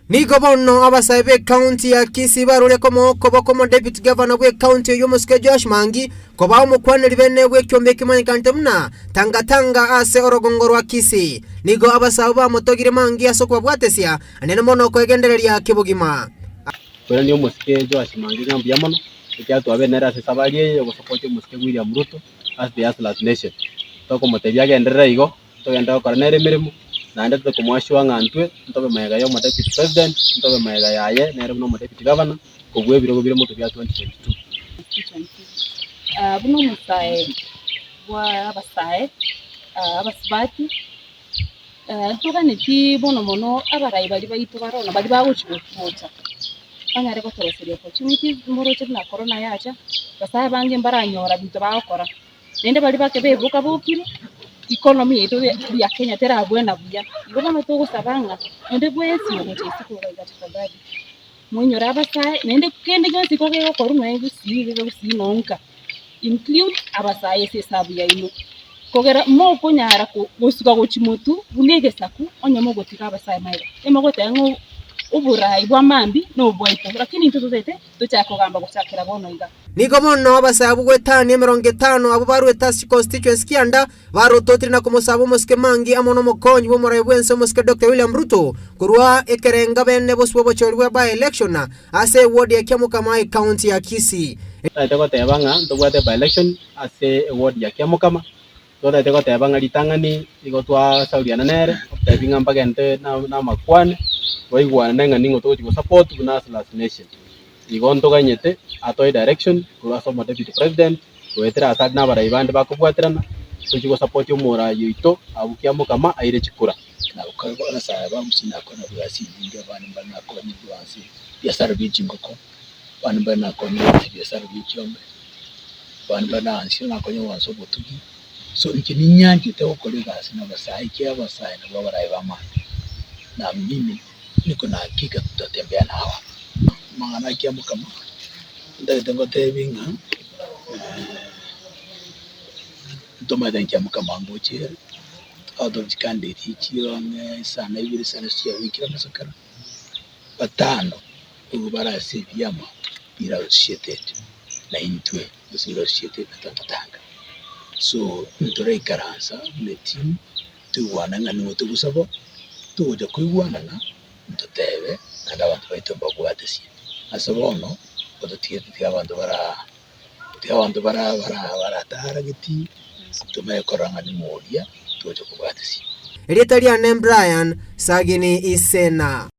Nigo bono abasae b'ecounty ya Kisii barure komoa okoboko omodeputy governor bw'ecounty eyio omosike Joash Mangi koba omokwaneri bene bw'ekiombe ekemanyekanete buna Tanga Tanga ase orogongo rwa Kisii. Nigo abasae abwo bamotogire Mangi ase okobabwatesia anene mono kwegendereria kebogima. Koirania omosike Joash Mangi ng'a mbuya mono, ekiagera twabere nere ase esabari eye y'ogosupport omosike William Ruto as the Hustlers Nation. Tokomotebia agenderere igo. Togende gokora nere emeremo, naende tokomoassure ng'a intwe ntobe magega ya omodeputy president, ntobe magega yaye nere buna omodeputy governor, kobua ebirogo bire motwe bia 2022. Buna omosae bwa abasae, abasubati, ntoganeti mono mono abarai baria baito bare ororo baria bagochi gocha, banyare gotoroseria opportunities, moroche buna corona yacha, abasae abange mbaranyora binto bagokora. Naende baria bake beboka bokire, economy yaito ya Kenya terabwena buya. Igo bono togosaba ng'a onde bwensi ogocha isiko iga iga tafadhali moinyore abasae naende kende gionsi igo gegokorwa nonye gusii iga gusii nonka, include abasae ase esabu yaino. Kogera mokonyara gosuka gochia motwe buna egesaku onye mogotiga abasae magega. Emogoteba ng'a oborai bwa mambia nobwaito lakini intwe totagete tochake kogamba gochakera bono iga. Nigo bono abasae abwo goetania emerongo etano abwo barwete ase chiconstituency kianda barototire na komosaba omosike Mangi amo nomokonyi bw'omorai bw'ense omosike Doctor William Ruto korwa ekerenga bene bosio bw'obochori bwa by-election ase eward ya Kiamokama ecounty ya Kisii. Totagete goteba ng'a ntobwate by-election ase eward ya Kiamokama, totagete goteba ng'a ritang'ani nigo twasauriana nere, ototebi ng'a mbagente na amakwane, twaigwanane ng'a ning'o togochi gosupport buna Hustlers Nation. Igo ntoganyete atoe direction korwa ase omo deputy president goetera ase are nabarai bande bakobwaterana tochie gosupport omorai oito abwo kiamokama aire chikura. Abasae ba gusii nakore nabo egasi enyinge abande mbare nakonyire ase ebiasara bie chingoko, abande mbare nakonyire ase ebiasara bie chiombe, abande mbare naanchire nakonyire ase obotugi. So inche ninyanchete gokora egasi na abasae ekiagera abasae nabwo abarai b'amani, na mimi niko na hakika tutatembea na hawa. Amang'ana akia mokama, ntagete ngotebie ng'a ntomanyete nkia mokama ngochia ere, out of chicandidate chire ang'e isano ibere isano ase chiabekire amasakara, batano nigo bare ase ebiama bire associated na intwe gose bire associated na Tangatanga. So ntoraikaransa buna etimu. Toigwane ng'a nigo togosaba, togocha koigwanana, ntotebe, naende abanto baito mbabwatesie. Ase bono, ototige tiga abanto bara tiga abanto bara bara baratarageti, tomanye korora ng'a ning'o oria togocha kobwatesia. Erieta riane Brian Sagini Isena.